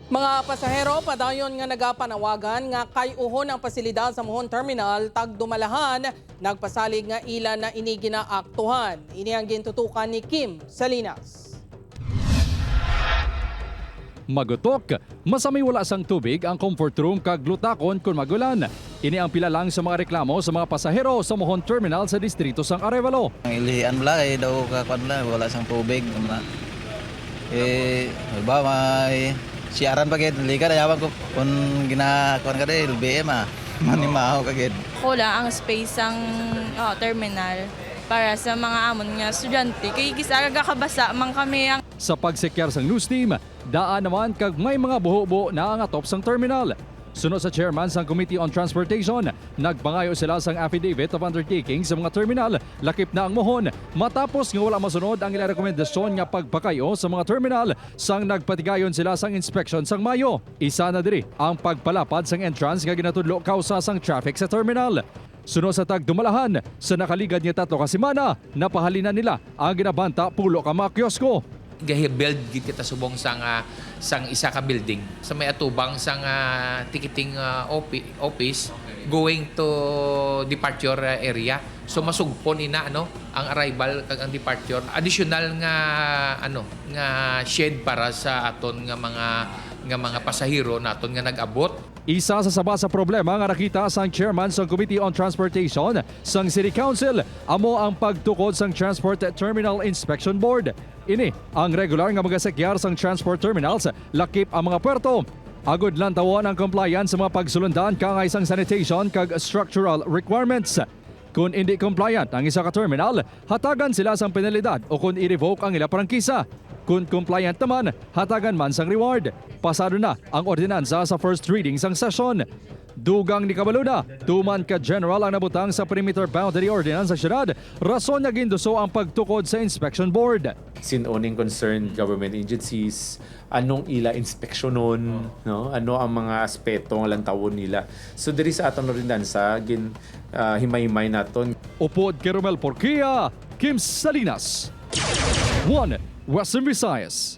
Mga pasahero padayon nga nagapanawagan nga kay-uhon ang pasilidad sa Mohon Terminal tagdumalahan, nagpasalig nga ila na ini ginaaktuhan. Ini ang gintutukan ni Kim Salinas. Magutok, masamay wala sang tubig ang comfort room kag lutakon kung magulan. Ini ang pila lang sa mga reklamo sa mga pasahero sa Mohon Terminal sa distrito sang Arevalo. Ang ilihan wala eh, daw kakuan wala, wala sang tubig. Ano na. Eh, ba may siyaran pa gid, lika na yawan ko kung ginakuan ka de, LBM ah. Manimaho ka gid. Kulang ang space ang oh, terminal para sa mga amon nga estudyante kay gisa kabasa man kami ang Sa pagsekyar sang news team, daan naman kag may mga buho-buho na ang atop sang terminal. Sunod sa chairman sang Committee on Transportation, nagpangayo sila sang affidavit of undertaking sa mga terminal, lakip na ang Mohon, matapos nga wala masunod ang ilang rekomendasyon nga pagpakayo sa mga terminal sang nagpatigayon sila sang inspection sang Mayo. Isa na diri ang pagpalapad sang entrance nga ginatudlo kausa sang traffic sa terminal. Sunod sa tagdumalahan, sa nakaligad nga 3 ka semana, napahalinan nila ang ginabanta pulo ka mga kiosko. Gahi-build gid kita subong sang isa ka building sa may atubang sang ticketing office going to departure area, so masugpon ina ano ang arrival kag ang departure. Additional nga ano nga shed para sa aton nga mga pasahero naton nga nag-abot. Isa sa saba sa problema nga nakita sang chairman sa Committee on Transportation sang City Council amo ang pagtukod sang Transport Terminal Inspection Board. Ini ang regular nga magasekyar sang transport terminals lakip ang mga puerto. Agud lantawon ang compliance sa mga pagsulundan kangay sang sanitation kag structural requirements. Kung hindi compliant ang isa ka terminal, hatagan sila sang penalidad o kung i-revoke ang ila prangkisa. Kung compliant naman, hatagan man sang reward. Pasado na ang ordinansa sa first reading sang session. Dugang ni Kabaluna, tuman ka general ang nabutang sa perimeter boundary ordinance sa syudad, rason nga ginduso ang pagtukod sa inspection board. Sin-oning concerned government agencies, anong ila inspeksyonon, no? Ano ang mga aspeto nga lantawon nila. So diri sa aton ordinansa gin himaymay naton. Upod kay Romel Porquia, Kim Salinas. 1 Western Visayas.